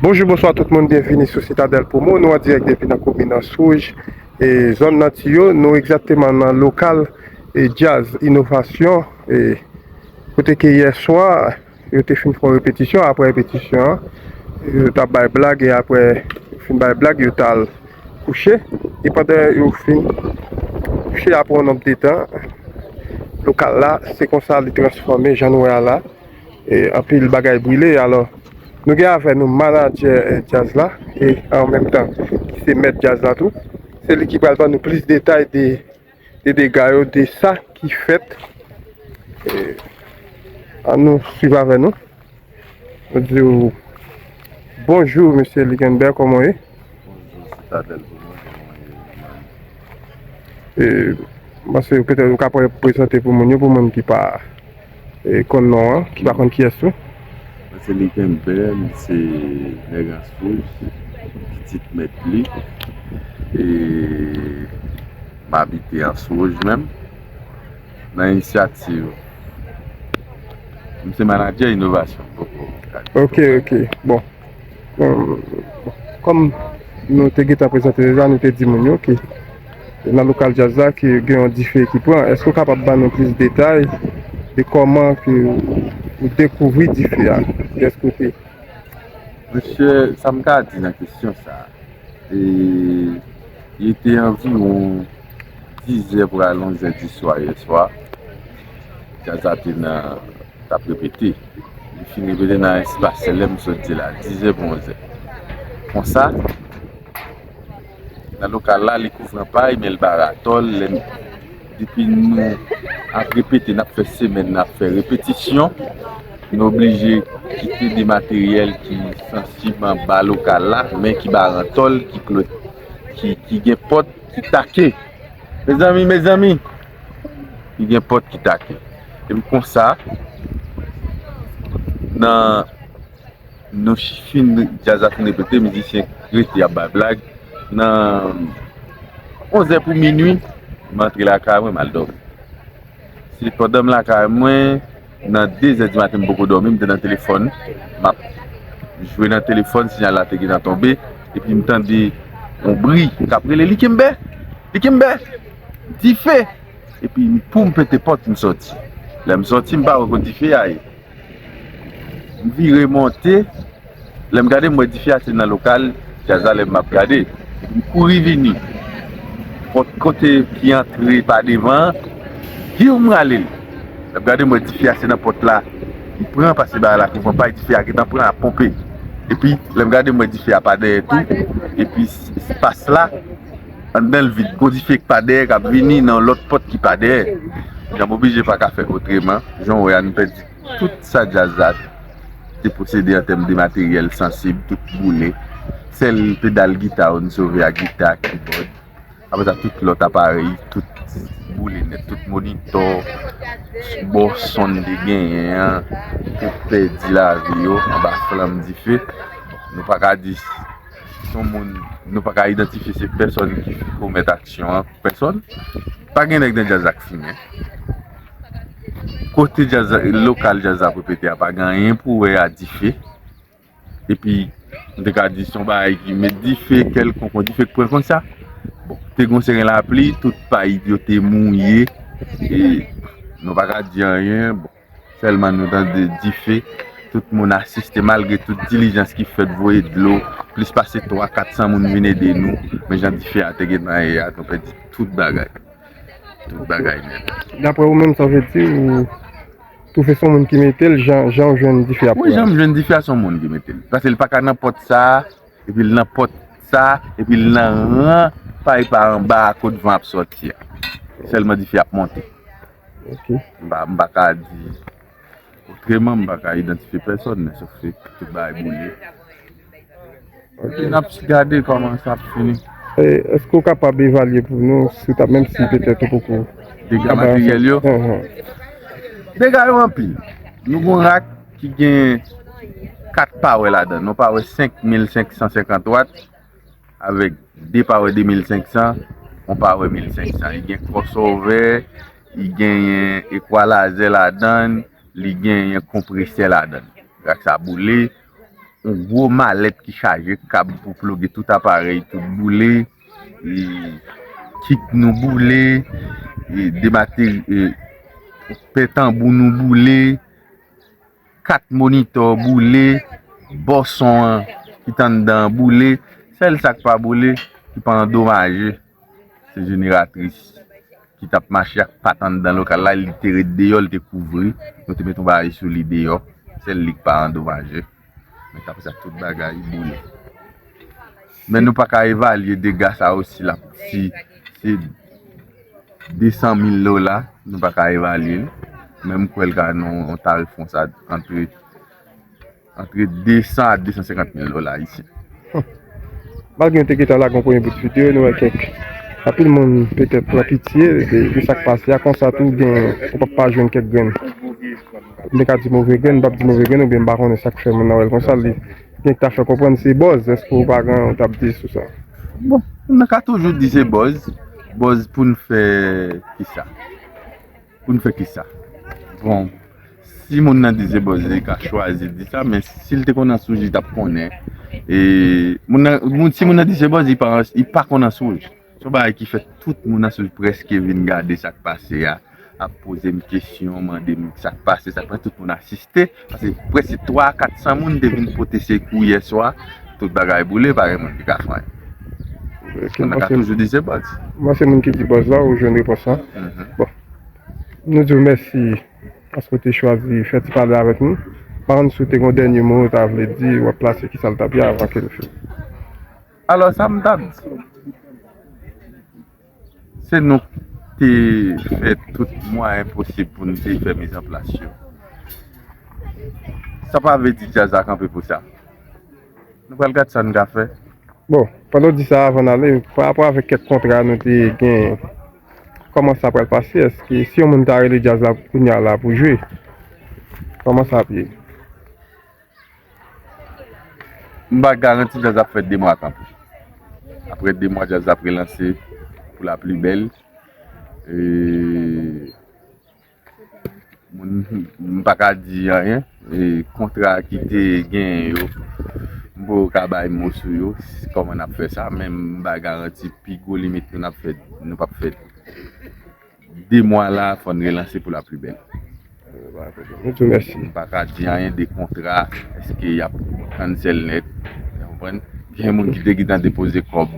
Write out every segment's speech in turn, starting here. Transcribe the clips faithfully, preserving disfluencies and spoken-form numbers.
Bonjou, bonswa tout moun, byenvini sou Sitadèl Pwomo. Nou an dirèk depi nan komin Answouj, e zòn nan Tiyo. Nou egzakteman nan lokal e djaz Inovasyon, e kote ke yè swa yo te fin fè yon repetisyon. Apre repetisyon an, yo t ap bay blag, e apre yo fin bay blag, yo t al kouche. E pandan yo fin kouche, apre yon nonb de tan, lokal la, se konsa li transfòme, jan nou wè a la. E anpil bagay brile. Alò, nou gen avè nou manadjè, eh, djaz la, e an menm tan ki se mèt djaz la tou. Se li ki pral ban nou plis detay de, de dega yo, de sa ki fèt. E ann nou swiv avè nou. Nou di w bonjou, mesye Ligenbè, kòman w ye? Bonjou, Sitadèl Pwomo, kòman w ye, manman? E, m panse petèt ou ka pre-, prezante pou moun yo, pou moun ki pa, e, konn non an, ki pa konn kiyès ou. Mwen se Ligenbè, m se nèg Answouj, pitit mèt li. E m abite Answouj menm. Nan inisyativ. M se manadjè inovasyon. Ok, ok. Bon. Bon, kòm nou te gentan prezante deja, nou te di moun yo ke nan lokal djaz la ke gen yon dife ki pran. Èske w kapab ban nou plis detay de kòman ke ou dekouvri dife a? Kiyès kote? Mesye, sa m ka di nan kesyon sa a? E, li te anviwon dizè pral onzè di swa yè swa. Djaz la te nan, t ap repete. Li fin repete nan espas lè m sot di la, dizè pou onzè. Konsa, nan lokal la, li kouvran pay, men l ba ratòl. Lè n, depi nou ap repete, n ap fè semèn, n ap fè repetisyon, nou oblije kite de materyèl ki sansib anba lokal la, men ki ba ratòl, ki klot, ki, ki gen pòt, ki take. Mezanmi, mezanmi, ki gen pòt ki take. Epi konsa, nan, nou fin, djaz la fin repete, mizisyen rete ap bay blag. Nan onzè pou minui, m antre lakay mwen, m al dòmi. Se pandan m lakay mwen, nan dezè di maten, m poko dòmi, m te nan telefòn. M ap jwe nan telefòn, siyal la te gentan tonbe, epi m tande yon bri k ap rele, "Likenbè! Likenbè! Dife!" Epi m, pou m pete pòt, m sòti. Lè m sòti, m pa wè kot dife a ye. M vire monte, lè m gade, m wè dife a se nan lokal djaz la, lè m ap gade. M kouri vini. Pòt kote ki antre pa devan an, hiu, m rale l. Lè m gade, m wè dife a se nan pòt la li pran, pase bagay la kouvran pay, dife a gentan pran, ap ponpe. Epi, lè m gade, m wè dife a pa dèyè tou. Epi, espas la, anndan l vid. Gon dife k pa dèyè, k ap vini nan lòt pòt ki pa dèyè. Jan m oblije pa ka fè otreman. Jan w wè a, nou pèdi tout sa djaz la te posede an tèm de materyèl sansib, tout boule. Sèl pedal gita yo n sove ak gita, kibòd. Apre sa, tout lòt aparèy, tout boule nèt, tout monitò, bò son n te genyen an, te pèdi lavi yo anba flanm dife. Nou pa ka di se yon moun, nou pa ka idantifye se pèsòn ki komèt aksyon an, pèsòn. Pa gen nèg nan djaz la k fimen. Kote djaz la, lokal djaz la ap repete a, pa gen anyen pou wè a dife. Epi, m te ka di se yon bagay ki met dife kèlkonk, yon dife k pran konsa. Bon, te gon seren lapli, tout pay yo te mouye. E nou pa ka di anyen. Bon, sèlman nou tande dife. Tout moun asiste, malgre tout dilijans ki fèt, voye dlo, plis pase twa, kat san moun vin ede nou. Men jan dife a te gentan ye a, nou pèdi tout bagay. Tout bagay nèt. Daprè ou menm, sa w vle di, ou twouve se yon moun ki mete l, jan, jan w jwenn dife a pran? Wi, jan m jwenn dife a, se yon moun ki mete l. Paske l pa ka nan pòt sa a, epi l nan pòt sa a, epi l nan ran pay pa anba a kot van ap sòti a. Sèlman dife ap monte. Ok. M pa, m pa ka di otreman, m pa ka idantifye pèsòn, men sòf ke tout bagay boule. Ok, n ap gade kòman sa ap fini. E, èske w kapab evalye pou nou, si w ta, menm si petèt ou poko... Dega materyèl yo? Enhen. Dega yo anpil. Nou gon rak ki gen kat pawè ladan l. Yon pawè senk mil senk san senkant wat, avèk de pawè de mil senk san, yon pawè mil senk san. Li gen crossover, li genyen ekwalizè ladan l, li genyen konpresè ladan l. Rak sa boule, yon gwo malèt ki chaje kab pou ploge tout aparèy, tout boule, e, kit nou boule, e, demateri-, e, pen tanbou nou boule, kat monitò boule, bò son an ki t anndan an boule. Sèl sa k pa boule, ki pa andomaje, se jeneratris ki t ap mache ak pat anndan lokal la, li te ret deyò, li te kouvri. Nou te met yon bagay sou li deyò. Sèl li k pa andomaje. Men apre sa, tout bagay boule. Men nou pa ka evalye dega sa yo si l ap, si se de san mil dola, nou pa ka evalye l. Men m kwè l ka nan yon tarif konsa antre, antre de san a de san senkant mil dola ayisyen. Malgre nou te gentan lage yon premye bout videyo, nou wè kèk, anpil moun petèt pran pitye de, de sa k pase a, konsa tou gen, ou p ap pa jwenn kèk grenn. M te ka di move grenn, m p ap di move grenn, oubyen m pa konnen sa k fè moun nan wè l konsa, li gen ki ta fè konprann se buzz, èske ou pa gen yon t ap di sou sa? Bon, moun nan ka toujou di se buzz, buzz pou n fè kisa? Pou n fè kisa? Bon, si moun nan di se buzz, li ka chwazi di sa, men si l te konn Answouj, li t ap konnen. E, moun nan, moun, si moun nan di se buzz, li pa, li pa konn Answouj. Se yon bagay ki fè tout moun Answouj prèske vin gade sa k pase a, ap poze m kesyon, mande m sa k pase, sa k pase, tout moun asiste. Paske prèske twa a kat san moun te vin pote sekou yè swa. Tout bagay boule, pa gen moun ki ka fè anyen. Ok, moun nan ka toujou di se buzz. Mwen se moun ki di buzz la, ou jwenn repons la. Mhm. Bon. Nou di w mèsi paske w te chwazi fè ti pale avèk nou. Pa konn si w te gen yon dènye mo ou ta vle di, w ap plase kisa l t ap ye avan ke nou fini. Alò, sa m t ap di, se nou k te fè tout mwayen posib pou n te fè mizanplas yo. Sa pa vle di djaz la kanpe pou sa. Nou pral gad sa n ka fè. Bon, pandan w di sa, avan n ale, pa rapò avèk kèk kontra nou te gen, kòman sa pral pase? Èske si yon moun ta rele djaz la kounye a la pou jwe, kòman sa ap ye? M ba garanti djaz ap fè de mwa kanpe. Apre de mwa, djaz ap relanse pou la pli bèl. E, moun, m pa ka di anyen. E, kontra ki te genyen yo, m poko ka bay mo sou yo, kòman n ap fè sa, men m ba garanti pi gwo limit nou n ap fè, nou p ap fè de mwa la, fò n relanse pou la pli bèl. Nou di w mèsi. M pa ka di anyen de kontra, èske y ap cancel nèt, w konprann? Gen moun ki te gentan depoze kòb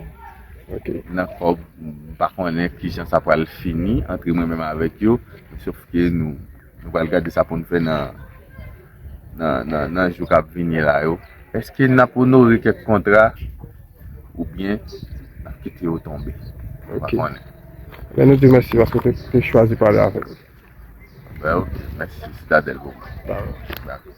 nan kòb, m pa konnen kijan sa pral fini antre mwen menm avèk yo, sof ke nou, nou pral gade sa pou n fè nan, nan, nan, nan jou k ap vini la yo. Èske n ap onore kèk kontra oubyen n ap kite yo tonbe? M pa konnen. Men nou di w mèsi paske w te, te chwazi pale avèk nou. Ben, ok, mèsi, Sitadèl, pou mwen. Dakò. Dakò.